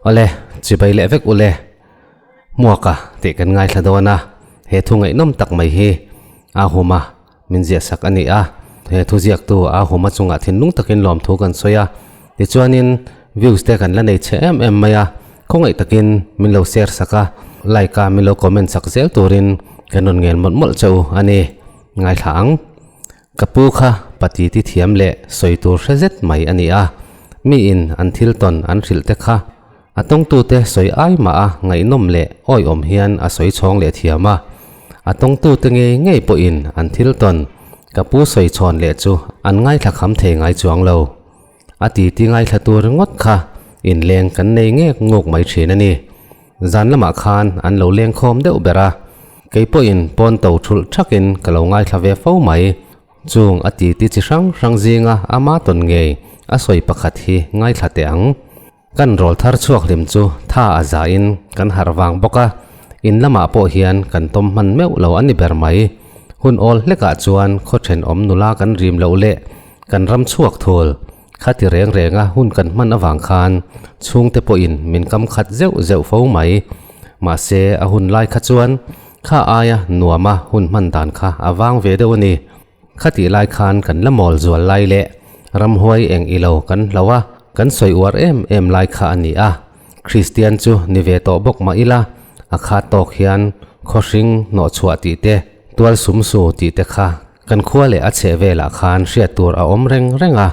Awle, chibai leh vek ule. Hmuaka tih kan ngaithla dawn a, he thu ngaihnawm tak mai hi a huma min ziahsak a ni a. He thu ziaktu a huma chungah thinlung takin lawmthu kan sawi a, tichuanin views te kan la nei chhe em em mai a, khawngaih takin min lo share sak a, like a min lo comment sak zel turin kan rawn ngen mawlh mawlh che u a ni. Ngaithla ang. Ka pu kha pati ti thiam leh sawi tur hre zet mai a ni a, miin an thil tawn an hrilh te kha a tawngtute sawi ai mah a ngaihnawm leh awiawm hian a sawi chhawng leh thiam a. A tawngtute ngei ngei pawhin an thil tawn ka pu sawi chhawn leh chu an ngaithla kham thei ngai chuang lo. A titi ngaithla tur ringawt kha inleng kan nei ngek nguk mai thin a ni. Zan lamah khan an lo leng khawm deuh ber a, kei pawhin pawn to thulh thakin ka lo ngaithla ve fo mai. Chung a titi chi hrang hrang zinga ama tawn ngei a sawi pakhat hi ngaithla teh ang. Kan rawl thar chhuak hlim chu tha a zain kan harh vang bawk a, in lamah pawh hian kan tawm hman meuh lo a ni ber mai. Hun awl hlekah chuan khaw thenawm nula kan rim loh leh kan ram chhuak thul. Khati reng renga hun kan hman avang khan chhungte pawhin min kam khat zeuh zeuh fo mai. Mahse a hun lai kha chuan kha aia nuama hun hman dan kha a vang ve deuh a ni. Khatih lai khan kan la mawl zual lai leh ramhuai eng ilo kan hlo a, kan sawi uar em em lai kha a ni a. Kristian chu ni ve tawh bawk mah ila a khat tawk hian khawhring hnawhchhuah tih te, tual sumsu tih te kha Kan khua leh a chheh velah khan hriat tur a awm reng reng a,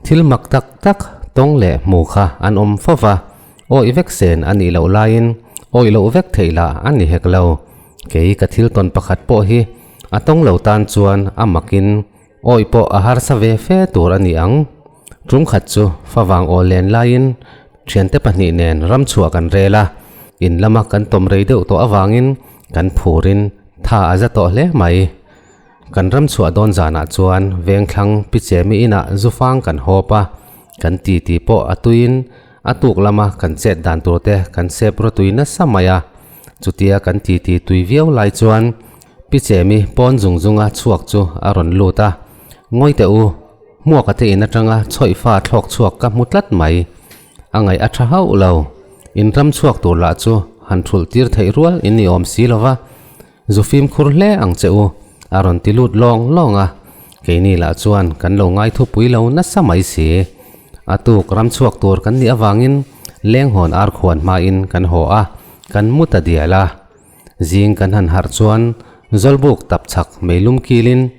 thil mak tak tak tawng leh hmu kha an awm fo va, awih vek sen a nih loh laiin awih loh vek theih lah a ni hek lo. Kei ka thil tawn pakhat pawh hi a tawng lo tan chuan a makin awih pawh a harsa ve fe tur a ni ang. Tum khat chu favang aw len laiin thiante pahnih nen ram chhuah kan rel a, in lama kan tawm rei deuh tawh avangin kan phurin tha a za tawh hle mai. Kan ram chhuah dawn zanah chuan vengthlang pichemi inah zufang kan hawp a, kan titi pawh a tuiin a tuk lama kan chet dan tur te kan sep rawtui nasa mai a. Chutia kan titi tui viau lai chuan pichemi pawn zung zunga chhuak chu a rawn lut a, Ngawi teh u, hmuaka te in atanga chhawih fa thlawk chhuak ka hmu tlat mai. A ngaih a tha hauh lo. In ram chhuak tur lah chu han thulh tir theih rual in ni awm si lova. Zu fimkhur hle ang che u, a rawn ti lut lawng lawng a. Keini lah chuan kan lo ngai thupui lo nasa mai si. A tuk ram chhuak tur kan nih avangin lenghawn ar khuan hmain kan haw a, kan mu ta dial a. Zing kan han harh chuan Zawlbuk tap chhak meilum kilin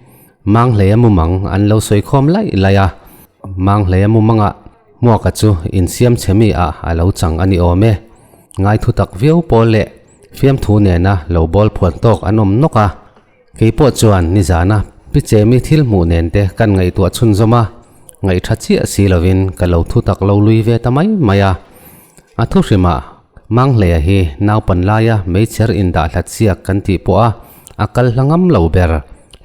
Manghleia mumang an lo sawi khawm laih laih a. Manghleia mumangah Hmuaka chu insiam chhe mi ah a lo chang a ni awm e. Ngai thu tak viau pawl leh Fiamthu nena lo bawl phuan tawk an awm nawk a, keipawh chuan nizana Pichemi thil hmuh nen te kan ngaihtuah chhunzawm a, ngaihtha chiah si lovin ka lo thu tak lo lui ve ta mai mai a. A thu hrimah Manghleia hi naupan laia meichher indah hlat siak kan tih pawh a, a kal hla ngam lo ber,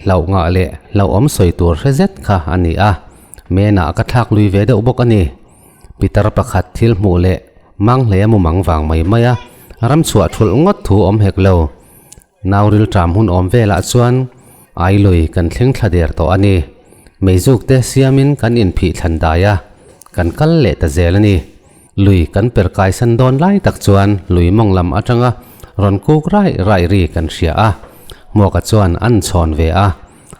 hlauh ngah leh hlauhawm sawi tur hre zet kha a ni a, menah ka thlak lui ve deuh bawk a ni. Pitar pakhat thil hmuh leh Mang hle a mumang vang mai mai a, ram chhuah thulh ngawt thu awm hek lo. Nau rilṭam hun awm velah chuan ai lui kan thleng thla der tawh a ni. Meizuk te siamin kan inphih thlan dai a, kan kal leh ta zel a ni. Lui kan per kaisan dawn lai tak chuan lui mawng lam atanga rawn kuk raih raih ri kan hria a, Hmuaka chuan an chhawn ve a.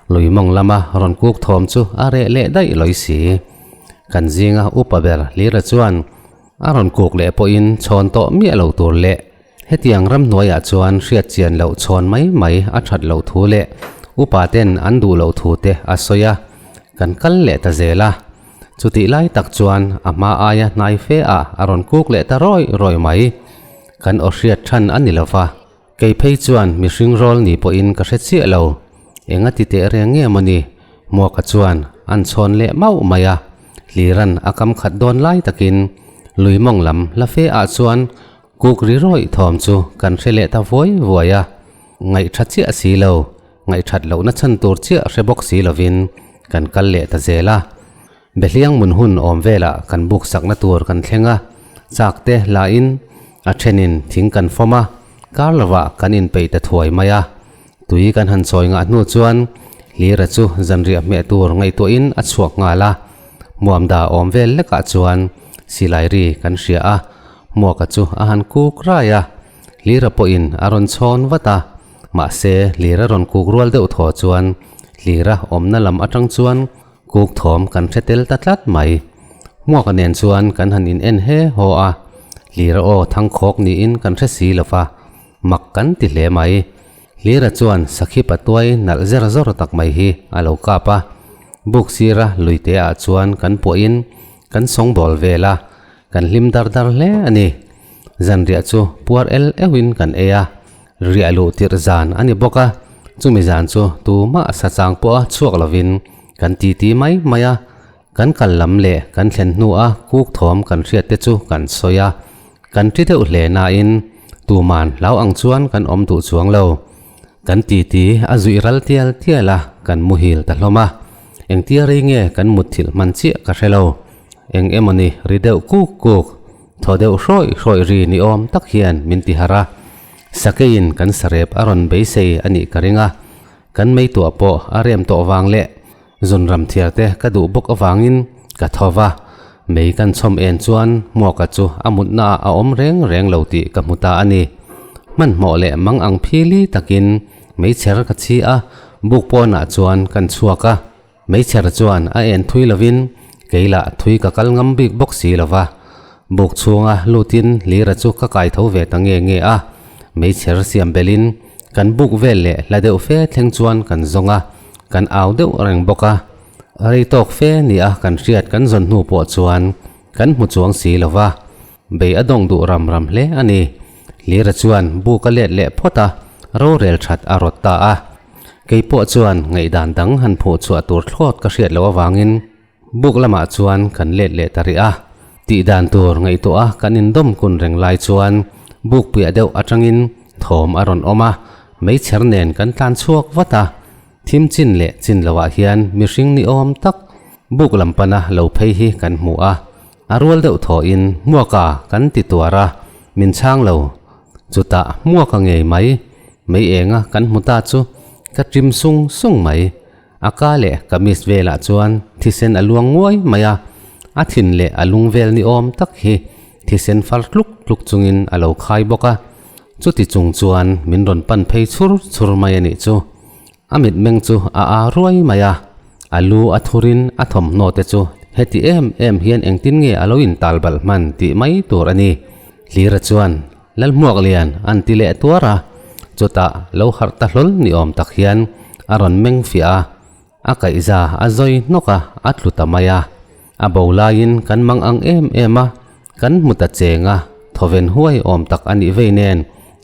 Lui mawng lama rawn kuk thawm chu a reh leh daih lawi si. Kan zinga upa ber Hlira chuan A rawn kuk leh pawhin chhawn tawh miah lo tur leh hetiang ramhnuaiah chuan hriat chian loh chhawn mai mai a that loh thu leh upa ten an duh loh thu te a sawi a, kan kal leh ta zel a. Chutih lai tak chuan a hma aia hnai fe ah a rawn kuk leh ta rawi rawi mai. Kan aw hriat than a ni lova, kei phei chuan mihring rawl ni pawhin ka hre chiah lo. Enga ti teh reng nge mawni? Muaka chuan an chhawn leh mauh mai a. Hliran a kam khat dawn lai takin lui mawng lam hla fe ah chuan kuk ri rawih thawm chu kan hre leh ta vuai vuai a, ngaihtha chiah si lo, ngaihthat lohna chhan tur chiah hre bawk si lovin kan kal leh ta zel a. Behliang mun hun awm velah kan buk sakna tur kan thleng a, chak te lahin a thenin thing kan fawm a, kar lovah kan inpeih ta thuai mai a. Tui kan han chawi ngah hnu chuan Hlira chu zanriah hmeh tur ngaihtuahin a chhuak nghal a, hmuamda awm vel lekah chuan silai ri kan hria a. Hmuaka chu a han kuk rai a, Hlira pawhin a rawn chhawn vat a. Mahse, Hlira rawn kuk rual deuh thaw chuan Hlira awmna lam atang chuan kuk thawm kan hre tel ta tlat mai. Hmuaka nen chuan kan han in en he haw a, Hlira aw thangkhawk niin kan hre si lo va, mak kan ti hle mai. Hlira chuan sakhi patuai nalh zer zawr tak mai hi a lo kap a, buk sira luite ah chuan kan puahin kan sawngbawl vel a, kan hlim dar dar hle a ni. Zanriah chu puar el euhin kan ei a, riah luh tirh zan a ni bawk a, chumi zan chu tumah sachang pawha chhuak lovin kan titi mai mai a, kan kal lam leh kan thlen hnua kuk thawm kan hriat te chu kan sawi a, kan ṭi deuh hle nain tuman hlau ang chuan kan awm duh chuang lo. Kan titi a zuih ral tial tial a, kan muhil ta hlawm a. Engtia rei nge kan mutthilh hman chiah ka hre lo. Eng emawni ri deuh kuk kuk, thaw deuh hrawih hrawih ri ni awm tak hian min ti harh a. Sakeiin kan sarep a rawn beisei a nih ka ring a, kan meituah pawh a rem tawh vang leh Zunram thiar te ka duh bawk avangin ka tho va, mei kan chhawm en chuan Hmuaka chu a mutna ah a awm reng reng lo tih ka hmu ta a ni. Hmanhmawh leh mang ang phili takin meichher ka chhi a, buk pawnah chuan kan chhuak a. Meichher chuan a en thui lovin kei lah thui ka kal ngam bik bawk si lo va. Buk chhunga lutin Lira chu ka kai tho ve ta nge nge a, meichher siam belhin kan buk vel leh hla deuh fe thleng chuan kan zawng a. Kan au deuh reng bawk a, rei tawk fe ni a kan hriat kan zawn hnu pawh chuan kan hmu chuang si lo va, bei a dawng duh ram ram hle a ni. Hlira chuan buk a let leh phawt a, rorel that a rawt ta a. Kei pawh chuan ngaihdan dang han phuh chhuah tur thlawt ka hriat loh avangin buk lamah chuan kan let leh ta rih a. Tih dan tur ngaihtuah a kan indawm kun reng lai chuan buk piah deuh atangin thawm a rawn awm a, meichher nen kan tlan chhuak vat a. Thim chin leh chin loah hian mihring ni awm tak buk lam pana lo phei hi kan hmu a, a rual deuh thawhin Hmuaka kan ti tuar a, min chhang lo. Chutah Hmuaka ngei mai, mei enga kan hmu ta chu ka ṭim sung sung mai. A ka leh kamis velah chuan thisen a luang nguai mai a, a thin leh a lung vel ni awm tak hi thisen far tluk tluk chungin a lo khai bawk a. Chuti chung chuan min rawn pan phei chhur chhur mai a nih chu. A mitmeng chu a aa ruai mai a, a lu a thurin a thawmhnaw te chu heti em em hian engtin nge a lo intal balh hman tih mai tur a ni. Hlira chuan Lalhmuak lian an ti leh tuar a, chutah lo harh ta hlawl ni awm tak hian a rawn meng fiah a, a kaihza a zawi hnawk a, a tlu ta mai a. A bo laiin kan mang ang em em a, kan hmu ta cheng a, thawven huai awm tak a nih vei nen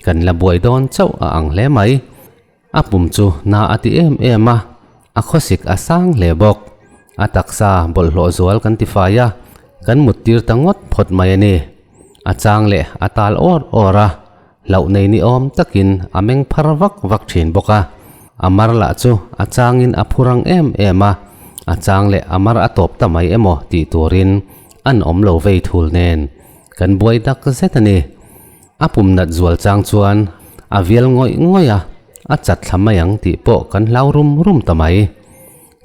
kan la buai dawn chauh a ang hle mai. A pum chu na a ti em em a, a khawsik a sang hle bawk. A taksa bawlhhlawh zual kan ti fai a, kan mut tir ta ngawt phawt mai a ni. A chang leh a tal awr awr a, hlauh nei ni awm takin a meng phar vak vak thin bawk a. A mar lah chu a changin a phu rang em em a, a chang leh a mar a tawp ta mai emaw tih turin an awm lo vei thul nen kan buai dak zet a ni. A pum nat zual chang chuan a vial ngawih ngawih a, a chat thla mai ang tih pawh kan hlau rum rum ta mai.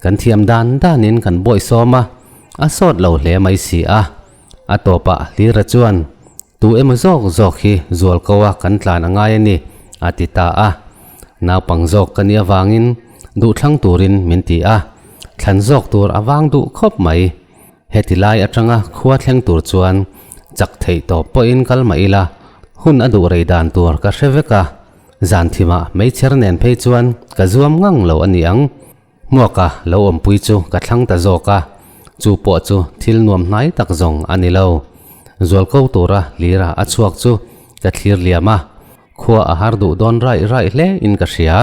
Kan thiam dan danin kan bawihsawm a, a sawt lo hle mai si a. A tawpah Hlira chuan, Tu emaw zawk zawk hi zual ko a kan tlan a ngai a ni, a ti ta a. Naupang zawk ka nih avangin duhthlang turin min ti a, thlan zawk tur a vang duh khawp mai. Heti lai atanga khua thleng tur chuan chak theih tawp pawhin kal mah ila, hun a duh rei dan tur ka hre vek a, zan thimah meichher nen phei chuan ka zuam ngang lo a ni ang. Hmuaka lo awmpui chu ka thlang ta zawk a, chu pawh chu thil nuam hnai tak zawng a ni lo. Zualko tura lira a chhuak chu ka thlir liam a, khua a har duh dawn raih raih hle in ka hria.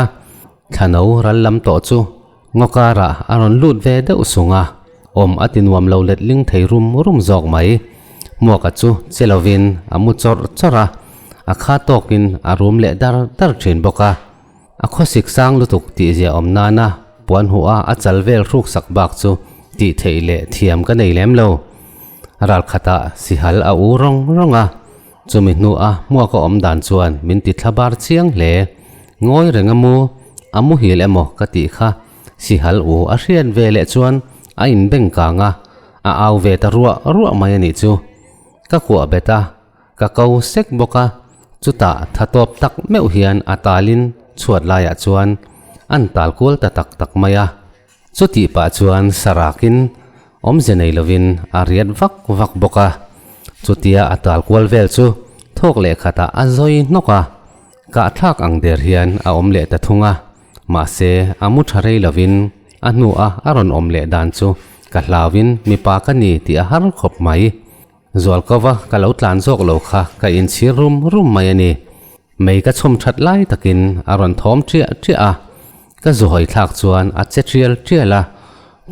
Thlano ral lam tawh chu Ngaw karah a rawn lut ve deuh sung a, awm a ti nuam lo letling thei rum rum zawk mai. Hmuaka chu che lovin a mu chawrh chawrh a, a kha tawkin a rum leh dar dar thin bawk a. A khawsik sang lutuk tih zia awm nana puan huh a a chal vel hruk sak bak chu tih theih leh thiam ka nei lem lo. Ralkhatah sihal a u rawng rawng a, chumi hnuah Hmuaka awm dan chuan min ti thla bar chiang hle. Ngawi reng a mu, a muhil emaw ka tih kha sihal u a hriat ve leh chuan a inbeng kang a, a au ve ta ruah ruah mai a nih chu. Ka kuah bet a. Ka ko sek bawk a, chutah tha tawp tak meuh hian a talin chhuat laiah chuan an tal kual ta tak tak mai a. Chutih pah chuan sarakin awmze nei lovin a riat vak vak bawk a. Chutia a tal kual vel chu thawk leh khatah a zawi hnawk a, kahthlak ang der hian a awm leh ta thung a. Mahse, a mu tha rei lovin a hnuah a rawn awm leh dan chu ka hlauin mipa ka ni tih a har khawp mai. Zualkova ka lo tlan zawk lo kha ka inchhir rum rum mai a ni. Mei ka chhawm that lai takin a rawn thawm ṭiah ṭiah a, ka zu hawi thlak chuan a che ṭial ṭial a,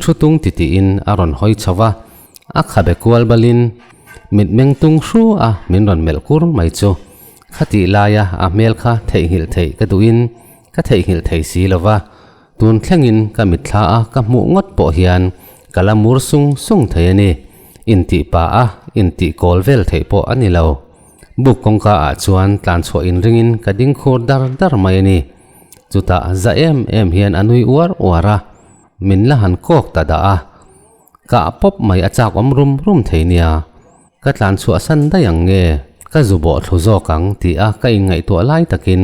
thu tung titiin a rawn hawi chho va, a khabe kual balin mitmeng tung hru a min rawn melh kur mai chu. Khatih laia a hmel kha theihnghilh theih ka duhin ka theihnghilh thei si lo va, Tun thlengin ka mitthla a ka hmuh ngawt pawh hian ka la mur sung sung thei a ni. Intih pa a intih kawl vel theih pawh a ni lo. Buk kawngka ah chuan tlan chhuah inringin ka ding khur dar dar mai a ni. Chutah za em em hian a nui uar uar a, min la han kawk ta dah a. Kah pawp mai a chak awm rum rum thei nia. Ka tlan chhuah san daih ang nge, ka zu bawh thlu zawk ang tih a ka inngaihtuah lai takin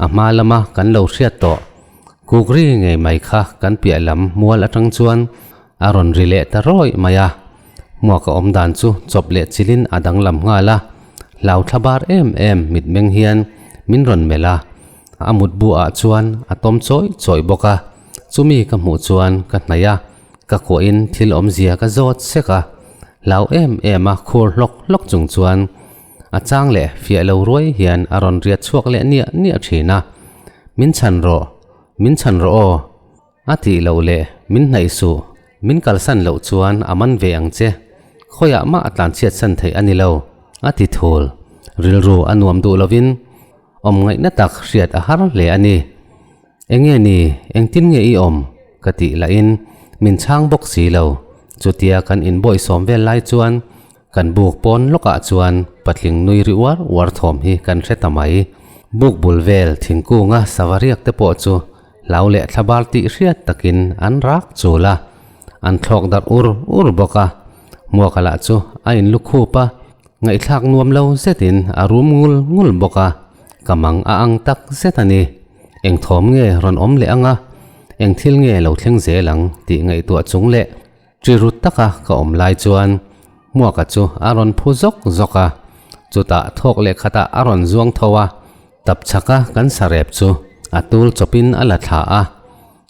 a hma lama kan lo hriat tawh. Kukri ngei mai kha kan piah lam mual atang chuan a rawn ri leh ta rawih mai a. Hmuaka awm dan chu chawp leh chilin a danglam nghal a, hlau thla bar em em mitmeng hian min rawn melh a. A mutbu ah chuan a tawm chawih chawih bawk a, chumi ka hmuh chuan ka hnaih a. Ka kuahin thil awmzia ka zawt sek a, hlau em em a khur hlawk hlawk chung chuan a chang leh fiah lo ruai hian a rawn riat chhuak leh niah niah thin a, Min chhan rawh, min chhan rawh aw, a tih loh leh min hnaih suh, min kalsan loh chuan a man ve ang che, khawiah mah a tlanchhiat san theih a ni lo, a ti thul. Rilru a nuam duh lovin awm ngaihna tak hriat a har hle a ni. Enge ni, engtin nge i awm? ka tih lahin min chhang bawk si lo. Chutia kan inbawihsawm vel lai chuan kan buk pawn lawkah chuan patling nui ri uar uar thawm hi kan hre ta mai. Buk bul vel thingkunga sava riak te pawh chu hlau leh thlabar tih hriat takin an rak chul a, an thlawk darh ur ur bawk a. Hmuaka lah chu a inlukhup a, Ngaihthlak nuam lo zetin a rum ngul ngul bawk a, ka mang a ang tak zet a ni. Eng thawm nge rawn awm leh ang a, eng thil nge lo thleng zel ang tih ngaihtuah chung leh ṭi rut taka ka awm lai chuan Hmuaka chu a rawn phu zawk zawk a, chutah thawk leh khatah a rawn zuang tho a, tap chhaka kan sarep chu a tul chawpin a la thla a.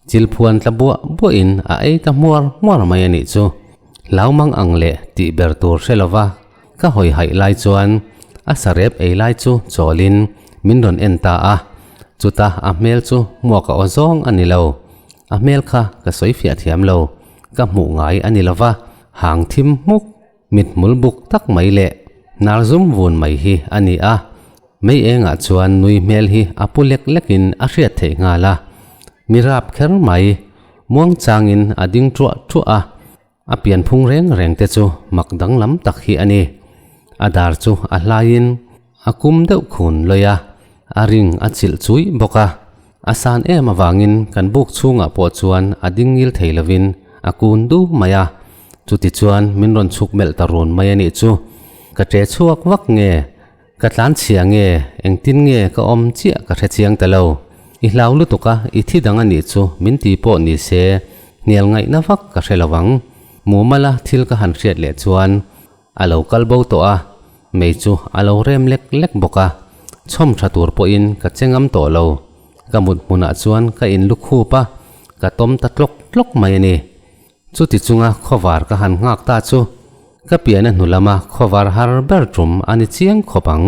Chilphuan tla buah buahin a ei ta hmuar hmuar mai a nih chu. Hlau mang ang leh tih ber tur hre lova ka hawi haih lai chuan a sarep ei lai chu chawlin min rawn en ta a, chuta a hmel chu hmuak a aw zawng a ni lo. A hmel kha ka sawi fiah thiam lo, ka hmuh ngai a ni lova, hang thim hmuk Mithmul buk tak mai leh hnar zum vun mai hi a ni a, mei engah chuan nui hmel hi a pu lek lekin a hriat theih nghal a. Mi rap kher mai, muang changin a ding ṭuah ṭuah a, a pianphung reng reng te chu mak danglam tak hi a ni. A dar chu a hlaiin a kum deuh khun lawih a, a ring a chilh chuih bawk a. A san em avangin kan buk chhungah pawh chuan a ding ngil thei lovin a kun du mai a, chuti chuan min rawn chhuk melh ta run mai a nih chu. Ka ṭe chhuak vak nge, ka tlan chhia nge, engtin nge ka awm chiah ka hre chiang ta lo. I hlau lutuk a, i thi dang a nih chu min ti pawh ni se, hnial ngaihna vak ka hre lo ang. Mumala thil ka han hriat leh chuan A lo kal bo tawh a, mei chu a lo rem lek lek bawk a, chhawm tha tur pawhin ka che ngam tawh lo. Ka mut hmunah chuan ka in lu khup a, ka tawm ta tlawk tlawk mai a ni. Chuti chunga khawvar ka han nghak ta chu ka piahna hnu lama khawvar har ber tum a ni chiang khawp ang.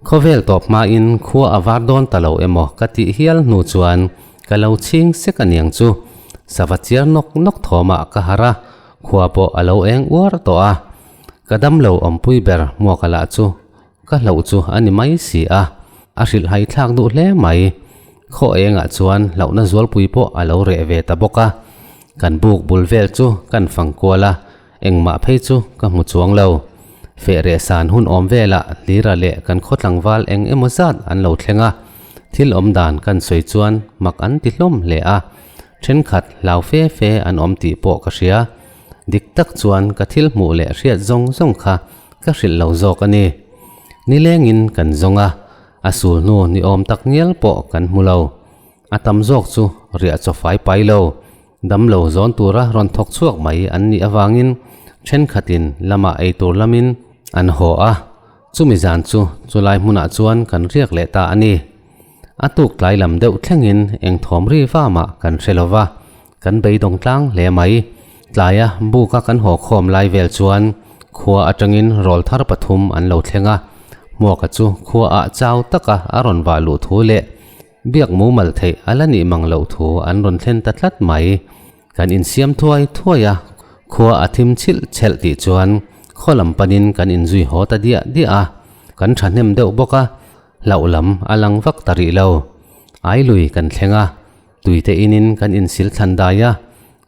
Khawvel tawp hmain khua a var dawn ta lo emaw ka tih hial hnu chuan ka lo chhing sek a niang chu. Sava chiar nawk nawk thawmah ka harh a, Khua pawh a lo eng uar tawh a, ka damlo awmpui ber hmuaka lah chu ka hlauh chu a ni mai si a, a hrilh haithlak duh hle mai. Khaw engah chuan hlauhna zualpui pawh a lo reh ve ta bawk a, kan buk bul vel chu kan fang kual a, engmah phei chu ka hmu chuang lo. Feh reh san hun awm velah Hlira leh kan khaw tlangval eng emaw zat an lo thleng a, thil awm dan kan sawi chuan mak an ti hlawm hle a. Thenkhat hlau fe fe an awm tih pawh ka hria. Dik tak chuan ka thil hmuh leh hriat zawng zawng kha ka hrilh lo zawk a ni. Nilengin kan zawng a, a sul hnu ni awm tak ngial pawh kan hmu lo. A tam zawk chu riah chaw fai pai lo, damlo zawn tura rawn thawk chhuak mai an nih avangin thenkhatin lamah ei tur lamin an haw a, chumi zan chu chulai hmunah chuan kan riak leh ta a ni. A tuk tlai lam deuh thlengin eng thawm ri va mah kan hre lo va, kan beidawng tlang hle mai. Tlaia buka kan haw khawm lai vel chuan khua atangin rawl thar pathum an lo thleng a, Hmuaka chu khua ah chau taka a rawn vah luh thu leh biak mumal theih a la nih mang loh thu an rawn thlen ta tlat mai. Kan insiam thuai thuai a, khua a thim chhilh chhelh tih chuan khaw lam panin kan inzui haw ta diah diah a, kan thahnem deuh bawk a, hlauh lam a lang vak ta rih lo. Ailui kan thleng a, tuite inin kan insil thlan dai a,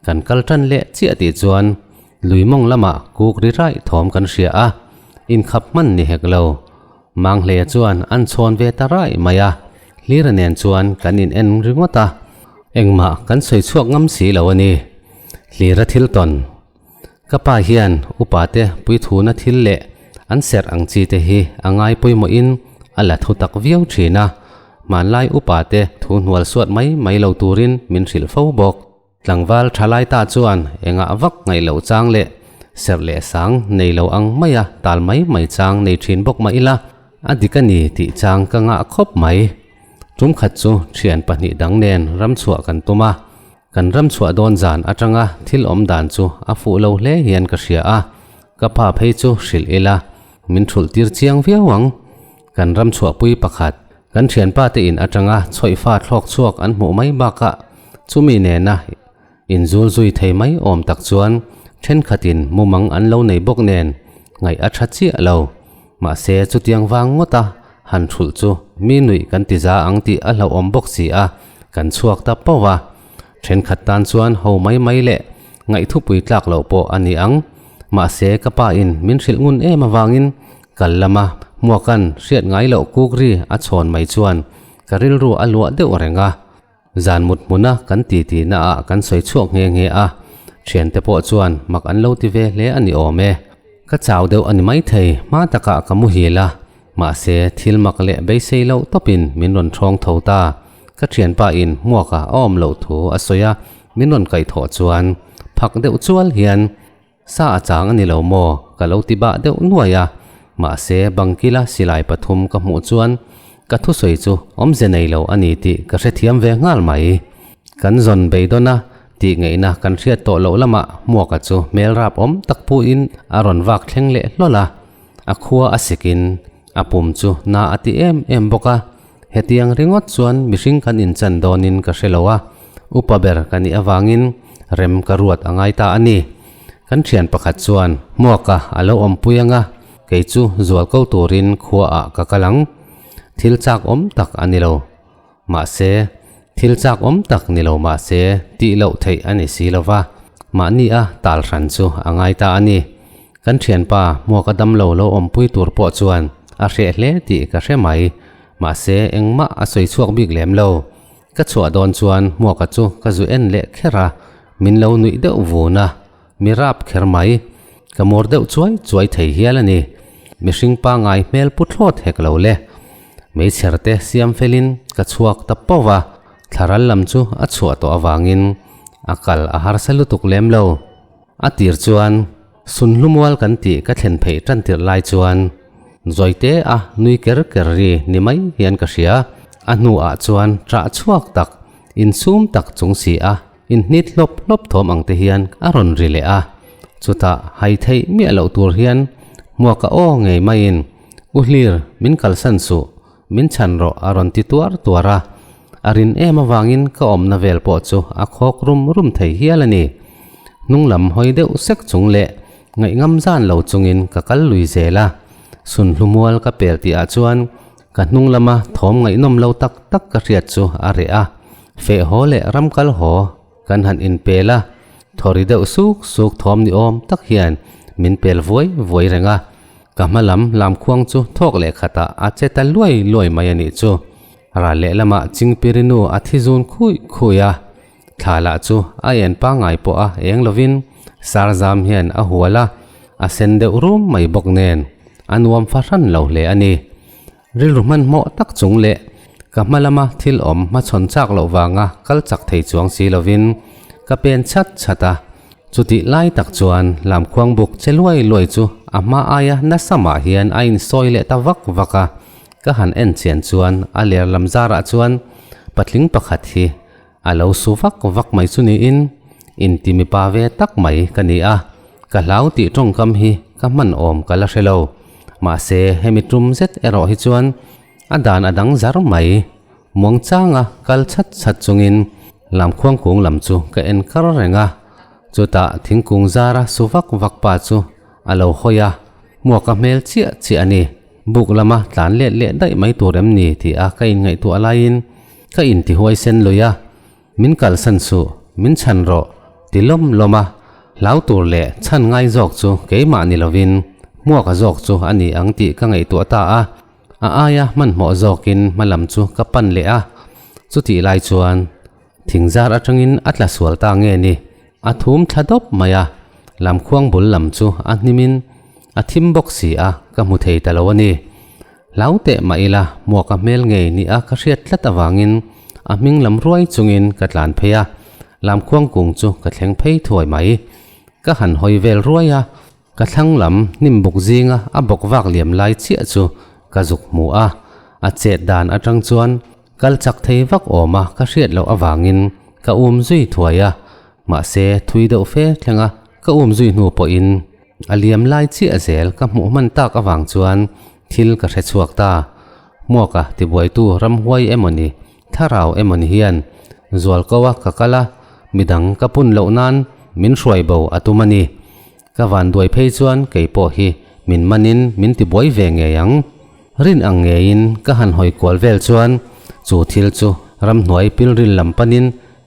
kan kal tan leh chiah tih chuan lui mawng lamah kuk ri raih thawm kan hria a, inkhap hman ni hek lo. Manghleia chuan an chhawn ve ta raih mai a, Hlira nen chuan kan in en ringawt a, engmah kan sawi chhuak ngam si lo a ni. Hlira thil tawn. Ka pa hian upa te puithuna thil leh an serh ang chi te hi a ngai pawimawhin a la thu tak viau thin a, hmanlai upa te thu hnual suat mai mai lo turin min hrilh fo bawk. Tlangval thalai ta chuan engah vak ngaih loh chang leh serh leh sang nei lo ang maia tal mai mai chang nei thin bawk mah ila, a dik a ni tih chang ka ngah khawp mai. Tum khat chu thian pahnih dang nen ramchhuah kan tum a, Kan ram chhuah dawn zan atanga thil awm dan chu a fuh lo hle hian ka hria a, ka pa phei chu hrilh ila min thulh tir chiang viau ang. Kan ram chhuahpui pakhat, kan thianpa te in atanga chhawihfa thlawk chhuak an hmuh mai bakah chumi nena inzul zui thei mai awm tak chuan thenkhatin mumang an lo nei bawk nen ngaih a tha chiah lo. Mahse chutiang vang ngawta han thulh chu mi nuih kan ti za ang tih a hlauhawm bawk si a, kan chhuak ta pauh a. Thenkhat tan chuan ho mai mai leh ngaihthupui tlak loh pawh a ni ang. Mahse ka pa in min hrilh ngun em avangin kal lama hmuakan hriat ngai loh kuk ri a chhawn mai chuan ka rilru a luah deuh reng a. Zan mut hmuna kan titi na ah kan sawi chhuak nghe nghe a, thiante pawh chuan mak an lo ti ve hle a ni awm e. Ka chau deuh a ni maithei, hma takah ka muhil a, mahse thil mak leh beisei loh tawpin min rawn thawng tho ta. Ka thianpa in hmuaka a awm loh thu a sawi a, min rawn kaihthawh chuan phak deuh chual hian Sa a chang a ni lo maw? Ka lo ti bah deuh nuai a, mahse bangkila silai pathum ka hmuh chuan ka thusawi chu awmze nei lo a ni tih ka hrethiam ve nghal mai. Kan zawn beidawn a, tih ngaihna kan hriat tawh loh lamah Hmuaka chu hmel rap awm tak puhin a rawn vak thleng leh hlawl a, a khua a sikin a pum chu na a ti em em bawk a, hetiang ringawt chuan mihring kan inchan dawnin ka hre lo a, upa ber ka nih avangin rem ka ruat a ngai ta a ni. Kan thian pakhat chuan Hmuaka a lo awmpui anga kei chu zual ko turin khuaah ka kal ang. Thil chak awm tak a ni lo. Mahse, thil chak awm tak ni lo mahse tih loh theih a ni si lo va, mahni a tal hran chu a ngai ta a ni. Kan thianpa Hmuaka damlo lo awmpui tur pawh chuan a hreh hle tih ka hre mai. Mahse, engmah a sawi chhuak bik lem lo. Ka chhuah dawn chuan Hmuaka chu ka zu en leh kher a, min lo nuih deuh vun a, mi rap kher mai. Ka mawr deuh chuai chuai thei hial a ni. Mihring pangai hmel pu thlawt hek lo le. Meichher te siam felin ka chhuak ta pauh a, thlaral lam chu a chhuah tawh avangin a kal a harsa lutuk lem lo. A tir chuan Sunhlumual kan tih ka thlen pheih tan tirh lai chuan Zawite a nui ker ker ri ni mai hian ka hria. A hnuah chuan ṭah chhuak tak, insum tak chung si a inhnit hlawp hlawp thawm ang te hian a rawn ri leh a. Chutah hai theih miah loh tur hian Hmuaka aw ngei maiin, U Hlir, min kalsan suh, min chhan rawh a rawn ti tuar tuar a. A rin em avangin ka awmna vel pawh chu a khawk rum rum thei hial a ni. Hnung lam hawi deuh sek chung leh ngaihngam zan lo chungin ka kal lui zel a. Sunhlumual ka pel tih ah chuan ka hnung lama thawm ngaihnawm lo tak tak ka hriat chu a reh a. Feh haw leh ram kal haw kan han inpel a, thawri deuh suk suk thawm ni awm tak hian min pel vuai vuai reng a. Ka hma lam lamkhuang chu thawk leh khatah a che ta luai luai mai a nih chu. Ral lehlamah Chingpirinu a thi zun khui khui a, thla lah chu a en pangngai pawh a eng lovin Sarzam hian a hual a, a sen deuh rum mai bawk nen. A nuam fahran lo hle a ni. Rilru hmanhmawh tak chung leh ka hma lama thil awm hmachhawn chak loh vanga kal chak thei chuang si lovin ka pen chhat chhat a. Chutih lai tak chuan lamkhuang buk che luai luai chu a hma aia nasa mah hian a insawi leh ta vak vak a. Ka han en chian chuan a ler lam zarah chuan patling pakhat hi A lo su vak vak mai chu niin inti mipa ve tak mai ka ni a, ka hlau tih tawngkam hi ka hman awm ka la hre lo. Mahse hemi tum zet erawh hi chuan a dan a dang zar mai. Muangchanga kal chhat chhat chungin lamkhuang kung lam chu ka en kar reng a, chutah thingkung zara su vak vak pa chu a lo hawi a, hmuaka hmel chiah chiah a ni. Buk lama tlan let leh daih mai tur em ni tih a ka inngaihtuah laiin ka intihuai sen lui a, min kalsan suh, min chhan rawh ti lawm lawm a, hlau tur leh chhan ngai zawk chu keimah ni lovin hmuaka zawk chu a ni ang tih ka ngaihtuah ta a, a aia hmanhmawh zawkin hmalam chu ka pan leh a, chutih lai chuan Thingzar atangin a tla sual ta nge ni? A thum thla dawp mai a, lamkhuang bul lam chu a hnimin a thim bawk si a, ka hmu thei ta lo a ni. Hlau teh mah ila, hmuaka hmel ngei ni a ka hriat tlat avangin a hming lam ruai chungin ka tlan phei a, lamkhuang kung chu ka thleng phei thuai mai. Ka han hawi vel ruai a, Ka thlang lam hnim buk zinga a bawk vak liam lai chiah chu ka zuk hmu a, a chet dan atang chuan kal chak thei vak awm a ka hriat loh avangin ka um zui thuai a, mahse thui deuh fe thlenga ka um zui hnu pawhin a liam lai chiah zel ka hmuh hman tak avang chuan thil ka hre chhuak ta. Hmuaka tibuaitu ramhuai emawni Thlarau emawni hian zualko a ka kal a, midang ka pun loh nan min hruai bo a tum a ni. Ka van duai phei chuan kei pawh hi min manin min ti buai ve ngei ang. Rin ang ngeiin ka han hawi kual vel chuan chu thil chu ramhnuai pilril lam panin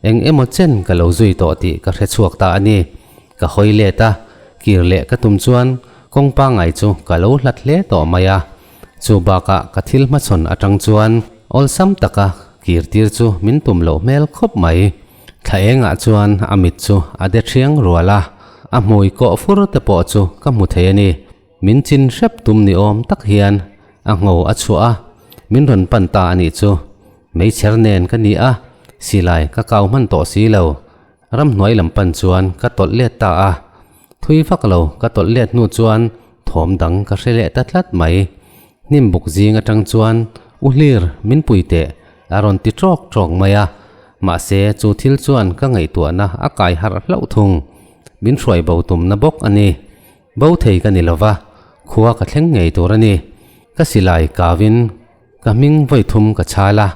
eng emaw chen ka lo zui tawh tih ka hre chhuak ta a ni. Ka hawi let a, kir leh ka tum chuan kawng pangngai chu ka lo hlat hle tawh mai a. Chu bakah ka thil hmachhawn atang chuan awlsam taka kir tir chu min tum loh hmel khawp mai. Thla engah chuan a mit chu a de thiang rual a, a hmui kawh fur te pawh chu ka hmu thei a ni. Min chin hrep tum ni awm tak hian a ngho a chhuah a, min rawn pan ta a nih chu. Meichher nen ka ni a, silai ka kau hman tawh si lo. Ramhnuai lam pan chuan ka tawlh let ta a, thui vak lo ka tawlh let hnu chuan thawm dang ka hre leh ta tlat mai. Hnim buk zing atang chuan U Hlir min pui teh a rawn ti tawk tawk mai a, mahse chu thil chuan ka ngaihtuahna a kai harh hlauh thung. Min hruai bo tumna bawk a ni. Bo thei ka ni lova, khua ka thleng ngei tur a ni. Ka silai kavin Ka hming vawi thum ka chhal a,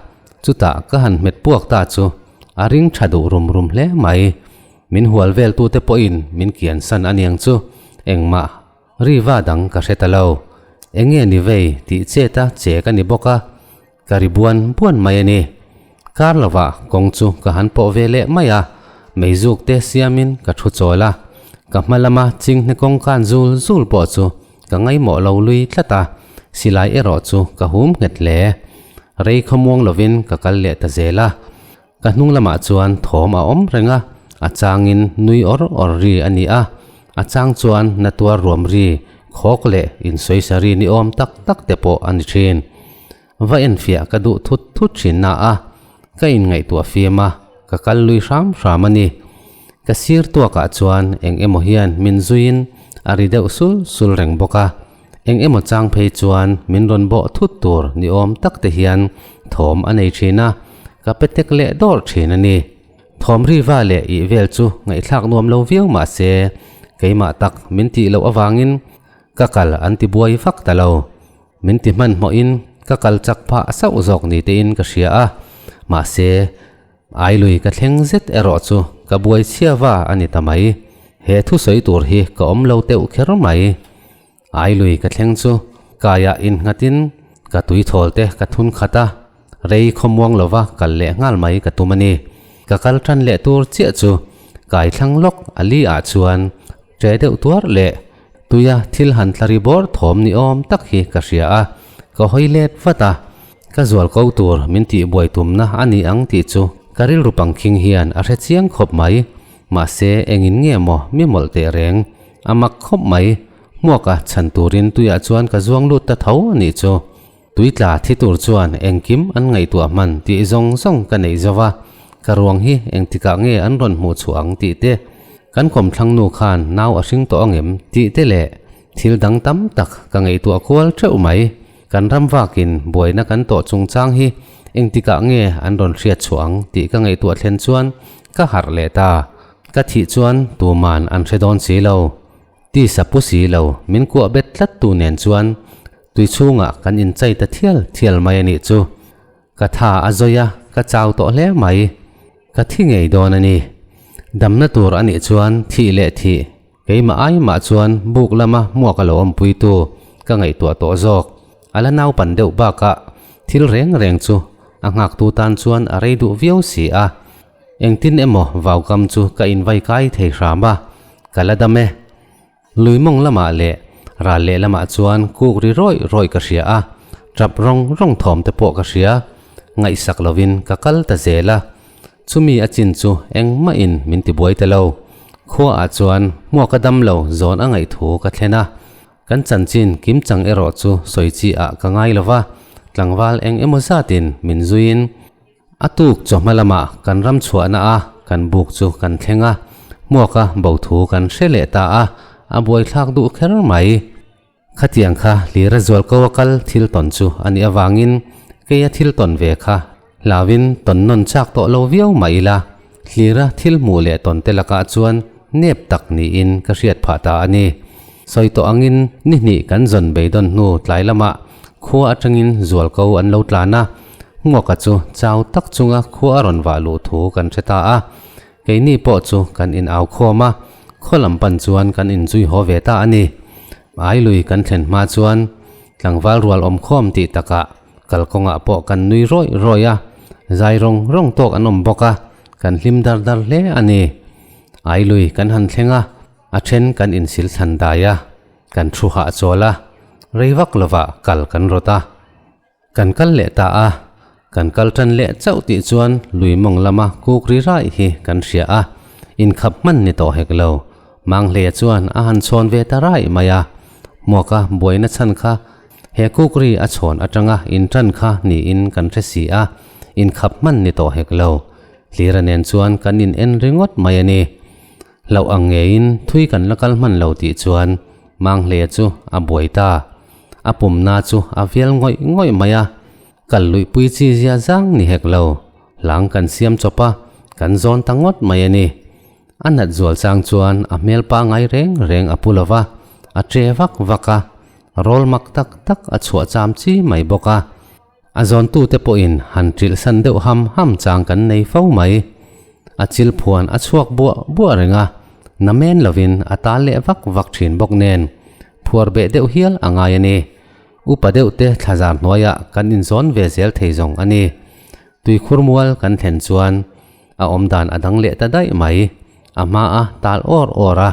chutah ka han hmet puak ta chu a ring tha duh rum rum hle mai. Min hual vel tute pawhin min kian san a niang chu engmah riva dang ka hre ta lo. Enge ni vei tih chet a che ka ni bawk a, ka ri buan buan mai a ni. Kar lovah kawng chu ka han pawh ve leh mai a, meizuk te siamin ka thu chawl a, ka hma lama chinghne kawng kan zul zul pawh chu Ka ngaihmawh lo lui tlat a, silai erawh chu ka hum nghet hle. Rei khawmuang lovin ka kal leh ta zel a. Ka hnung lamah chuan thawm a awm reng a, a changin nui awr awr ri a ni a, a chang chuan na tuar ruam ri, khawk leh insawi ri ni awm tak tak te pawh a ni thin. Va enfiah ka duh thut thut thin na a, ka inngaihtuah fim a, ka kal lui hram hram a ni. Ka sir tuakah chuan eng emaw hian min zuiin a ri deuh sul sul reng bawk a, eng emaw chang phei chuan min rawn bawh thut tur ni awm tak te hian thawm a nei thin a, ka pe tek leh dawrh thin a ni. Thawm ri va leh ih vel chu ngaihthlak nuam lo viau mah se, keimah tak min tih loh avangin ka kal an ti buai vak ta lo. Min ti hmanhmawhin ka kal chak phah sauh zawk ni tein ka hria a, mahse, Ailui ka thleng zet erawh chu ka buai chhia va a ni ta mai. He thusawi tur hi ka awm lo teuh kher mai. Ailui ka thleng chu kaiah innghatin ka tuithawl te ka thun khat a, rei khawmuang lova kal leh nghal mai ka tum a ni. Ka kal tan leh tur chiah chu kai thlang lawk a li ah chuan Ṭe deuh tuar leh tuia thil han tla ri bawr thawm ni awm tak hi ka hria a, ka hawi let vat a. Ka zual ko tur min tih buai tumna a ni ang tih chu ka rilru pangkhing hian a hre chiang khawp mai. Mahse, engin nge maw mi mawlh teh reng? A mak khawp mai. Hmuaka chhan turin tuiah chuan ka zuang lut ta tho a nih chu. Tui tla thi tur chuan engkim an ngaihtuah hman tih zawng zawng ka neih zo va, ka ruang hi engtikah nge an rawn hmuh chhuah ang tih te, kan kawmthlang nu khan nau a hring tawh angem tih te leh thil dang tam tak ka ngaihtuah kual teuh mai. Kan ram vakin buaina kan tawh chungchang hi engtikah nge an rawn hriat chhuah ang tih ka ngaihtuah thlen chuan ka harh leh ta. Ka thih chuan tuman an hre dawn si lo. Tisa pu si lo, min kuah bet tlat tu nen chuan tui chhungah kan inchai ta thial thial mai a nih chu. Ka tha a zawi a, ka chau tawh hle mai. Ka thi ngei dawn a ni. Damna tur a nih chuan thih leh thih, keimah ai mah chuan buk lama hmuak a lo awmpuitu ka ngaihtuah tawh zawk. A la naupan deuh bakah thil reng reng chu a nghaktu tan chuan a rei duh viau si a. Engtin emaw vaukam chu ka invai kai thei hram a, ka la dam e. Lui mawng lamah leh ral leh lamah chuan kuk ri rawih rawih ka hria a, tap rawng rawng thawm te pawh ka hria. Ngaihsak lovin ka kal ta zel a, chumi a chin chu engmahin min tibuai ta lo. Khuaah chuan hmuaka dam lo zawn a ngaih thu ka thlen a, kan chanchin kimchang erawh chu sawi chi ah ka ngai lo va, tlangval eng emaw zatin min zuiin, A tuk chawhma lamah kan ram chhuahna a kan buk chu kan thleng a, hmuaka bo thu kan hre leh ta a, a buaithlak duh kher mai. Khatiang kha hlira zual ko a kal thil tawn chu a nih avangin keia thil tawn ve kha hlauin tawn nawn chak tawh lo viau mah ila, hlira thil hmuh leh tawn te lakah chuan nep tak niin ka hriat phah ta a ni. Sawi tawh angin ni hnih kan zawn beidawn hnu tlai lamah khua atangin zual ko an lo tlan a, Hmuaka chu chau tak chunga khua a rawn vah luh thu kan hre ta a, keini pawh chu kan in au khawm a, khaw lam pan chuan kan inzui haw ve ta a ni. Ailui kan thlen hma chuan tlangval rual awm khawm tih takah kalkawngah pawh kan nui rawih rawih a, zai rawng rawng tawk an awm bawk a, kan hlim dar dar hle a ni. Ailui kan han thleng a, a then kan insil thlan dai a, kan thu hahchawl a, rei vak lovah kal kan rawt a. Kan kal leh ta a, kan kal tan leh chauh tih chuan lui mawng lama kuk ri raih hi kan hria a, inkhap hman ni tawh hek lo. Manghleia chuan a han chhawn ve ta raih mai a, Hmuaka buaina chhan kha he kuk ri a chhawn atanga intan kha niin kan hre si a, inkhap hman ni tawh hek lo. Hlira nen chuan kan in en ringawt mai a ni. Hlauh ang ngeiin thui kan la kal hman lo tih chuan Manghleia chu a buai ta. A pumna chu a vial ngawih ngawih mai a, kal luihpui chi zia zang ni hek lo, hlang kan siam chawp a, kan zawn ta ngawt mai a ni. A nat zual chang chuan a hmel pangai reng reng a pu lo va, a che vak vak a, rawl mak tak tak a chhuah cham chi mai bawk a. A zawntute pawhin han ṭilh san deuh ham ham chang kan nei fo mai. A chil phuan a chhuak buah buah reng a, na men lovin a tal leh vak vak ṭhin bawk nen, phuar beh deuh hial a ngai a ni. Upa deuhte thlazar hnuaiah kan inzawn ve zel thei zawng a ni. Tuikhur mual kan thlen chuan a awmdan a dang leh ta daih mai. A hmaa tal awr awr a,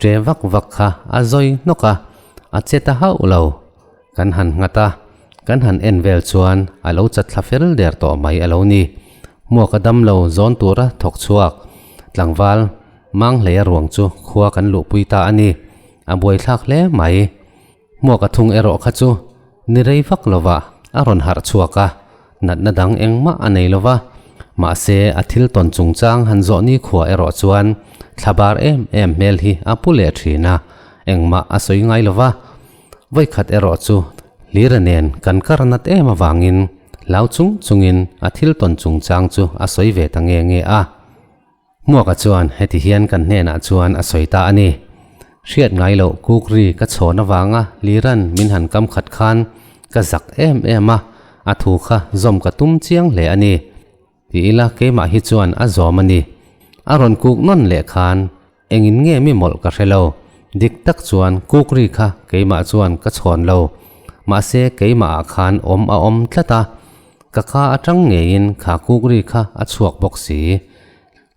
ṭe vak vak kha a zawi hnawk a, a che ta hauh lo. Kan han nghat a, kan han en vel chuan a lo chat thla fel der tawh mai a lo ni. Hmuaka dam lo zawn tura thawk chhuak tlangval Manghleia ruang chu khua kan luhpui ta a ni. A buaithlak hle mai. Hmuaka thung erawh kha chu ni rei vak lova a rawn harh chhuak a, natna dang engmah a nei lova. Mahse a thil tawn chungchang han zawh ni khua erawh chuan thlabar em em hmel hi a pu leh thin a, engmah a sawi ngai lova. Vawikhat erawh chu Hlira nen kan kar nat em avangin hlau chung chungin a thil tawn chungchang chu a sawi ve ta nge nge a. Hmuaka chuan heti hian kan hnenah chuan a sawi ta a ni. Hriat ngai loh kukri ka chhawn avanga Hlira'n min han kam khat khan ka zak em em a, a thu kha zawm ka tum chiang hle a ni. Ti ila keimah hi chuan a zawm a ni. A rawn kuk nawn leh khan Engin nge mi mawlh ka hre lo. Dik tak chuan kukri kha keimah chuan ka chhawn lo. Mahse keimah ah khan awm a awm tlat a. Ka ka atang ngeiin kha kukri kha a chhuak bawk si.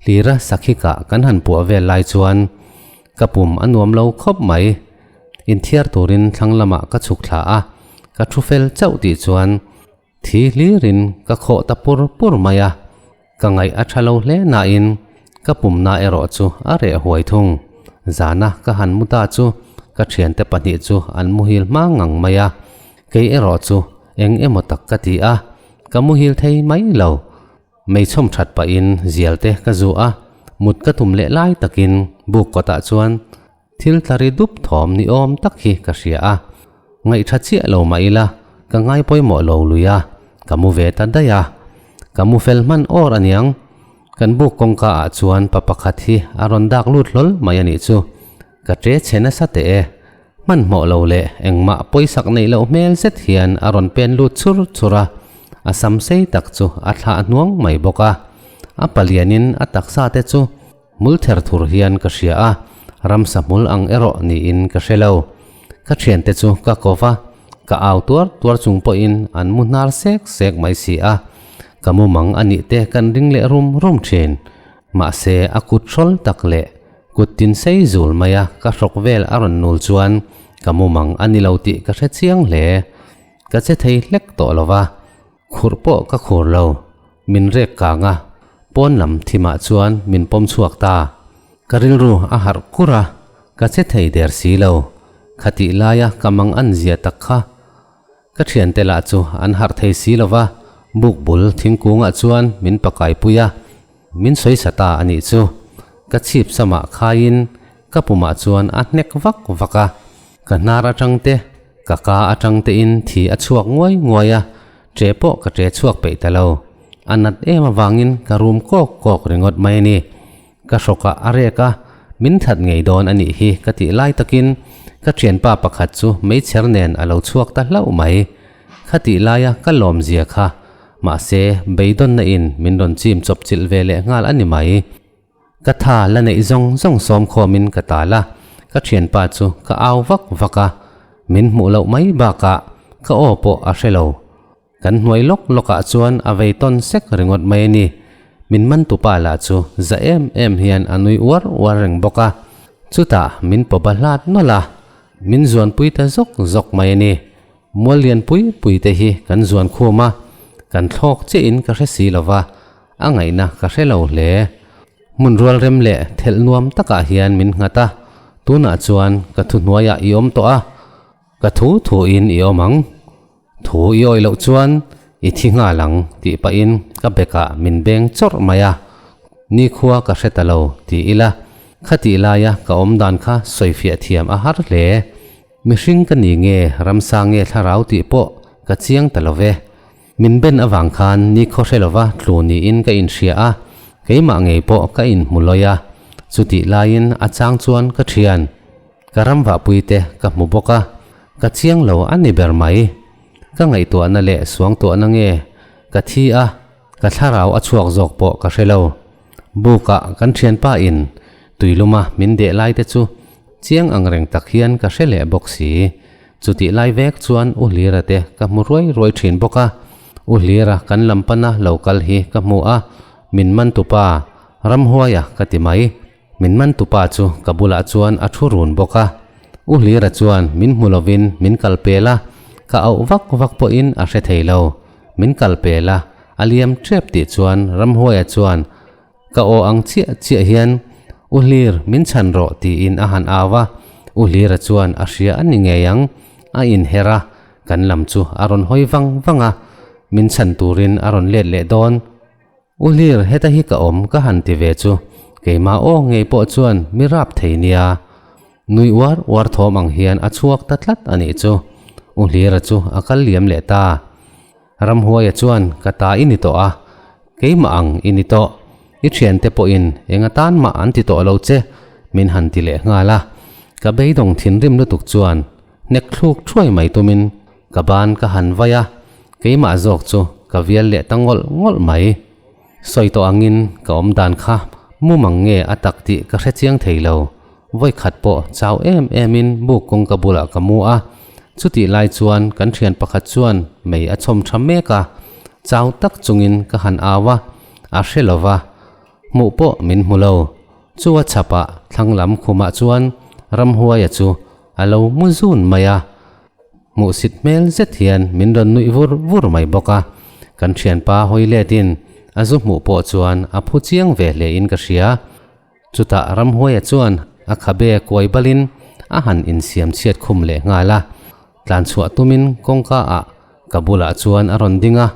Hlira sakhikah kan han puah vel lai chuan ka pum a nuam lo khawp mai. Inthiar turin thlang lamah ka chhuk thla a, ka thu fel chauh tih chuan Thi hlirin ka khawh ta pur pur mai a, ka ngaih a tha lo hle nain ka pumna erawh chu a reh huai thung. Zana ka han mu ta chu ka thiante pahnih chu an muhil hma ngang mai a, kei erawh chu eng emaw tak ka ti a, ka muhil thei mai lo. Mei chhawm that pahin zial te ka zu a, mut ka tum leh lai takin buk kawtah chuan thil tla ri dup thawm ni awm tak hi ka hria a, ngaihṭha chiah lo mah ila ka ngai pawimawh lo lui a, ka mu ve ta daih a. Ka mu fel hman awr aniang, kan buk kawngka ah chuan pa pakhat hi a rawn dak lut hlawl mai anih chu. Ka ṭe chhe nasa teh e. Hmanhmawh lo leh engmah pawisak neih loh hmel zet hian a rawn pen lut chur chur a, a sam sei tak chu a thlah hnuang mai bawk a. A palianin a taksa te chu hmul ther thur hian ka hria a, ramsa hmul ang erawh niin ka hre lo. Ka thiante chu ka ko va, ka au tuar tuar chung pawhin an mu hnar sek sek mai si a. Ka mumang a nih te kan ring leh rum rum thin. Mahse a kut hrawl tak leh Kut tin sei zul mai a ka hrawk vel a rawn nul chuan ka mumang a ni lo tih ka hre chiang hle. Ka che thei hlek tawh lo va, khurh pawh ka khur lo. Min rek kang a, pawn lam thimah chuan min pawm chhuak ta. Ka rilru a harh kur a, ka che thei der si lo. Khatih laia ka mang an zia tak kha Ka thiante lah chu an harh thei si lo va, buk bul thingkungah chuan min pakaipui a, min sawi sa ta a nih chu. Ka chhip samah khaiin ka pumah chuan a hnek vak vak a, ka hnar atang te, ka ka atang tein thi a chhuak nguai nguai a, ṭe pawh ka ṭe chhuak peih ta lo. A nat em avangin ka rum kawk kawk ringawt mai a ni. Ka hrawkah a rek a, min that ngei dawn a nih hi ka tih lai takin ka thianpa pakhat chu meichher nen a lo chhuak ta hlauh mai. Kha tih laia ka lawmzia kha mahse beidawnna in min rawn chim chawp chilh ve leh nghal a ni mai. Ka tha la neih zawng zawng sawm khawmin ka tal a, ka thianpa chu ka au vak vak a, min hmuh loh mai bakah ka aw pawh a hre lo. Kan hnuai lawk lawkah chuan a vei tawn sek ringawt mai a ni. Min man tupa lah chu za em em hian a nui uar uar reng bawk a. Chutah min pawp a hlat nawlh a, min zuanpui ta zawk zawk mai a ni. Mual lian pui pui te hi kan zuan khum a, kan thlawk chiahin ka hre si lo va, a ngaihna ka hre lo hle. Hmun rual rem leh thelh nuam takah hian min nghat a, tunah chuan ka thuhnuaiah i awm tawh a, ka thu thuin i awm ang. Thu i awih loh chuan i thi nghal ang tih pahin ka bekah min beng chawrh mai a, nikhua ka hre ta lo ti ila khatih laia ka awm dan kha sawifiah thiam a har hle. Mihring ka ni nge ramsa nge thlarau tih pawh ka chiang ta lo ve. Min ben avang khan nikhaw hre lova tlu niin ka inhria a, keimah ngei pawh ka inhmu lawi a, chutih laiin a chang chuan ka thian. Ka ram vahpuite ka hmu bawk a, ka chiang lo a ni ber mai. Ka ngaihtuahna leh suangtuahna nge ka thi a, ka thlarau a chhuak zawk pawh ka hre lo. Bukah kan thianpa in tuiluma min deh lai te chu chiang ang reng tak hian ka hre leh bawk si. Chutih lai vek chuan U Hlira te ka hmu ruai ruai thin bawk a, U Hlira kan lam pana lo kal hi ka hmu a, min man tupa Ramhuaia ka ti mai. Min man tupa chu ka bulah chuan a thu run bawk a, U Hlira chuan min hmu lovin min kal pel a, ka auh vak vak pawhin a hre thei lo. Min kal pel a, a liam tep tih chuan Ramhuaia chuan ka aw ang chiah chiah hian U Hlir min chhan rawh tiin a han au a, U Hlira chuan a hria a ni ngei ang, a inher a, kan lam chu a rawn hawi vang vang a, min chhan turin a rawn let leh dawn. U Hlir, heta hi ka awm ka han ti ve chu keimah aw ngei pawh chuan mi rap thei nia. Nui uar uar thawm ang hian a chhuak ta tlat a nih chu. U Hlira chu a kal liam leh ta. Ramhuaia chuan ka ta i ni tawh a, keimah ang i ni tawh. I thiante pawhin eng atan mah an ti tawh lo che min han ti leh nghal a. Ka beidawng thinrim lutuk chuan hnek thluk thuai mai tumin Ka ban ka han vai a, keimah zawk chu ka vial leh ta ngawlh ngawlh mai. Sawi tawh angin ka awm dan kha mumang nge a tak tih ka hre chiang thei lo. Vawi khat pawh chau em emin buk kawngka bulah ka mu a, chutih lai chuan kan thian pakhat chuan mei a chhawm tha mek a, chau tak chungin ka han au a, a hre lo va, hmuh pawh min hmu lo. Chu a chhapah thlang lam khumah chuan ramhuaia chu a lo mu zun mai a. Hmuhsit hmel zet hian min rawn nuih vur vur mai bawk a, kan thianpa hawi letin a zu hmuh pawh chuan a phu chiang ve hle in ka hria. Chutah Ramhuaia chuan a khabe kuai balin a han insiam chhiat khum leh nghal a, tlan chhuah tumin kawngka ah ka bulah chuan a rawn ding a,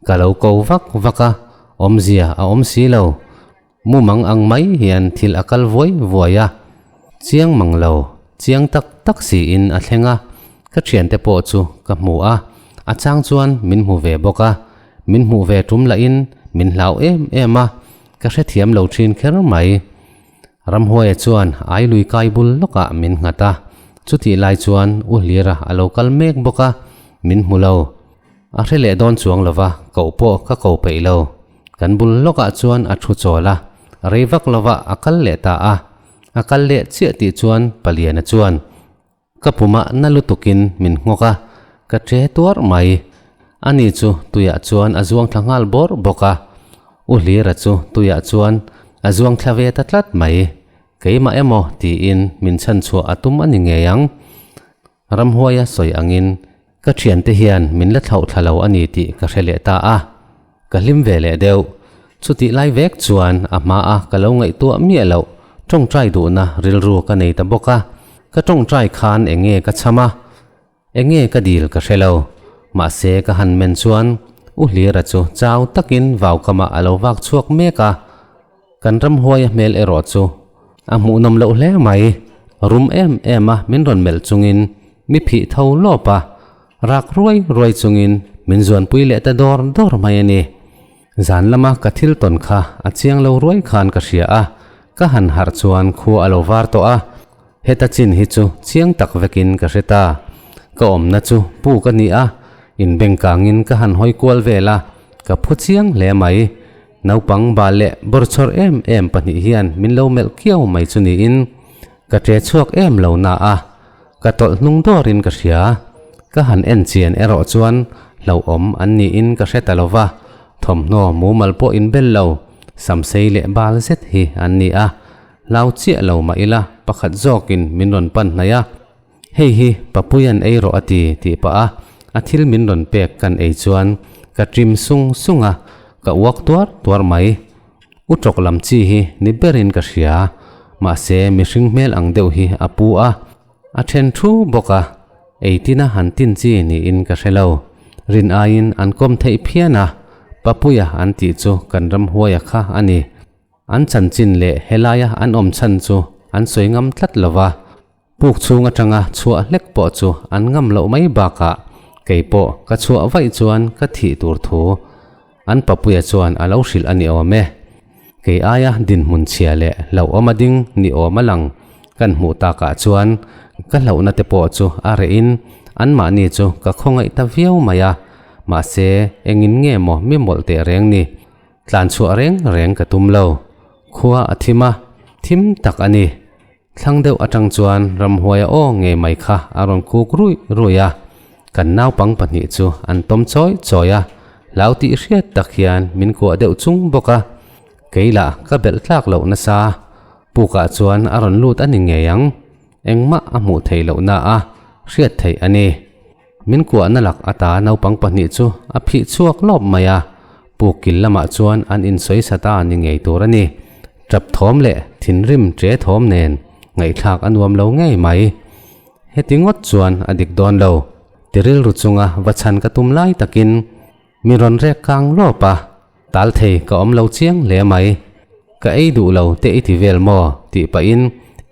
ka lo ko vak vak a, awmzia a awm si lo. Mumang ang mai hian thil a kal vuai vuai a, chiang mang lo, chiang tak tak siin a thleng a, ka thiante pawh chu ka hmu a, a chang chuan min hmu ve bawk a, min hmuh ve tum lahin min hlau em em a, ka hrethiam lo thin kher mai. Ramhuaia chuan Ailui kai bul lawkah min nghat a, chutih lai chuan U Hlira a lo kal mek bawk a, min hmu lo. A hre leh dawn chuang lo va, koh pawh ka ko peih lo. Kan bul lawkah chuan a thu chawl a, rei vak lovah a kal leh ta a. A kal leh chiah tih chuan Paliana chuan Ka pumah na lutukin min nghawk a, ka ṭe tuar mai. Ani chu tuiah chuan a zuang thla nghal bawrh bawk a. U Hlira chu tuiah chuan a zuang thla ve ta tlat mai. Keimah emaw tiin min chhan chhuah a tum a ni ngei ang. Ramhuaia sawi angin ka ṭhiante hian min la thlauh thla lo a ni tih ka hre leh ta a. Ka hlim ve leh deuh. Chutih lai vek chuan a hmaa ka lo ngaihtuah miah loh tawngtai duhna rilru ka nei ta bawk a. Ka tawngtai khan eng nge ka chham a, eng nge ka dil ka hre lo. Mahse ka han men chuan U Hlira chu chau takin vaukamah a lo vak chhuak mek a. Kan ramhuaia hmel erawh chu a hmuhnawm loh hle mai. Rum em em a min rawn melh chungin mi phih tho lawp a. Rak ruai ruai chungin min zuanpui leh ta dawr dawr mai a ni. Zan lama ka thil tawn kha a chiang lo ruai khan ka hria a, ka han harh chuan khua a lo var tawh a, heta chin hi chu chiang tak vekin ka hre ta. Ka awmna chu pu ka ni a, inbengkangin ka han hawi kual vel a, ka phu chiang hle mai. Naupang bal leh bawrchhawr em em pahnih hian min lo melh kiau mai chu niin ka ṭe chhuak em lo na a, Ka tawlh hnung dawrin ka hria. Ka han en chian erawh chuan hlauhawm an niin ka hre ta lo va, thawmhnaw mumal pawh in bel lo, samsei leh bal zet hi an ni a. Hlau chiah lo mah ila pakhat zawkin min rawn pan hnaih a, Hei hi Papuia'n ei rawh a ti tih pah a, a thil min rawn pek kan ei chuan ka ṭim sung sung a, ka uak tuar tuar mai. U tawk lam chi hi ni berin ka hria, mahse mihring hmel ang deuh hi a pu a, a then thu bawk a, eitina han tin chi niin ka hre lo. Rin aiin an kawm theih phian a, Papuia an tih chu kan ramhuaia kha a ni. An chanchin leh helaia an awm chhan chu an sawi ngam tlat lo va, puk chhung atanga chhuah hlek pawh chu an ngam loh mai bakah kei pawh ka chhuah vaih chuan ka thih tur thu An papuia chuan a lo hrilh a ni awm e. Kei aia dinhmun chhia leh hlauhawm a ding ni awm a lang kan hmuh takah chuan ka hlauhna te pawh chu a reh in anmahni chu ka khawngaih ta viau mai a, mahse engin nge maw mi mawlh teh reng ni, tlan chhuah reng reng ka tum lo. Khua a thim a, thim tak a ni. Thlang deuh atang chuan ramhuaia aw ngei mai kha a rawn kuk ruih ruih a, kan naupang pahnih chu an tawm chawi chawi a, hlau tih hriat tak hian min kuah deuh chung bawk a, kei lah ka belh tlak loh nasa. Pukah chuan a rawn lut a ni ngei ang, engmah a hmuh theih loh na a hriat theih a ni. Min kuahna lak ata naupang pahnih chu a phih chhuak lawp mai a, puk kil lamah chuan an insawi sa ta ni ngei tur a ni. Tap thawm leh thinrim ṭe thawm nen ngaihthlak a nuam lo ngei mai. Heti ngawt chuan a dik dawn lo. Ti rilru chunga va chhan ka tum lai takin mi rawn rek kang lawp a, tal thei ka awm lo chiang hle mai. Ka ei duh lo te i ti vel maw? tih pahin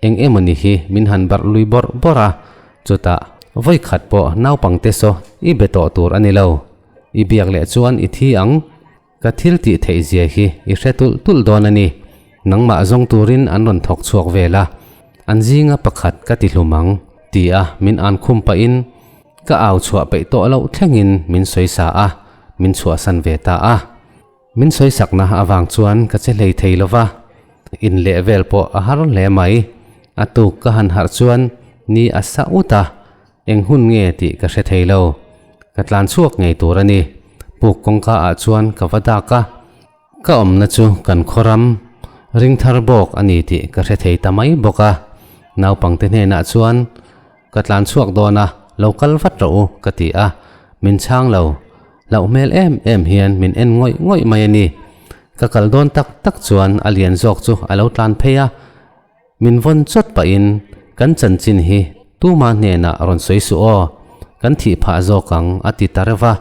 eng emawni hi min han barh lui bawrh bawrh a, chutah vawi khat pawh naupangte saw i be tawh tur a ni lo. I biak leh chuan i thi ang. Ka thil tih theih zia hi i hre tulh tulh dawn a ni. Nangmah zawng turin an rawn thawk chhuak vel a, an zinga pakhat ka ti hlum ang, ti a min an khum pahin ka au chhuah peih tawh loh thlengin min sawi sa a, min chhuahsan ve ta a. Min sawi sakna avang chuan ka che hlei thei lo va, in leh vel pawh a har hle mai. A tuk ka han harh chuan ni a sa ut a, Eng hun nge tih ka hre thei lo. Ka tlan chhuak ngei tur a ni. Puk kawngka ah chuan ka va dak a. Ka awmna chu kan khawram ring thar bawk a ni tih ka hre thei ta mai bawk a. Naupangte hnenah chuan ka tlan chhuak dawn a, lo kal vat rawh u ka ti a. Min chhang lo. Hlauh hmel em em hian min en ngawih ngawih mai a ni. Ka kal dawn tak tak chuan a lian zawk chu a lo tlan phei a. Min vawn chawt pahin. Kan chanchin hi tuma hnenah rawn sawi suh aw, kan thih phah zawk ang a ti ta reuh va,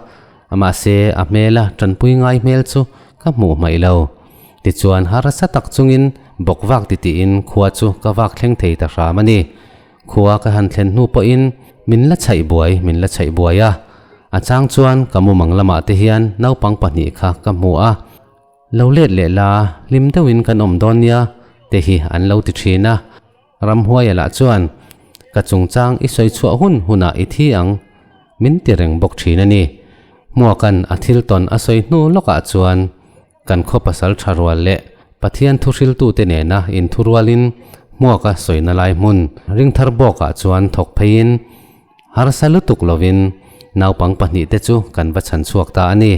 mahse a hmela tanpui ngai hmel chu ka hmuh hmaih lo. Tichuan harsa tak chungin bawk vak titiin khua chu ka vak thleng thei ta hram a ni. Khua ka han thlen hnu pawhin min la chhaih buai min la chhaih buai a, a chang chuan ka mumang lamah te hian naupang pahnih kha ka hmu a, lo let leh la hlim deuhin kan awm dawn nia te hi an lo ti thin a. Ramhuaia lah chuan ka chungchang i sawi chhuah hun hunah i thi ang min ti reng bawk thin a ni. Hmuaka'n a thil tawn a sawi hnu lawkah chuan Kan khaw pasal tha rual leh Pathian thuhriltute nena inthurualin hmuaka sawina lai hmun ringthar bawkah chuan thawk pheiin harsa lutuk lovin naupang pahnihte chu kan va chhan chhuak ta a ni.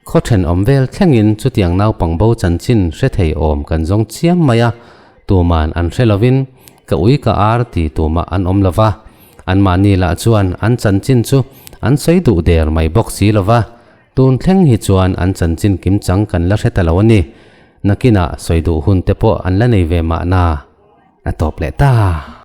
Khaw thenawm vel thlengin chutiang naupang bo chanchin hre thei awm kan zawng chiam mai a, tuman an hre lovin ka ui ka ar ti tumah an awm lova, anmahni lah chuan an chanchin chu an sawi duh der mai bawk si lova. Tun thleng hi chuan an chanchin kim chang kan la hre ta lo a ni. Nakinah sawi duh hun te pawh an la nei ve mahna. A tawp leh ta.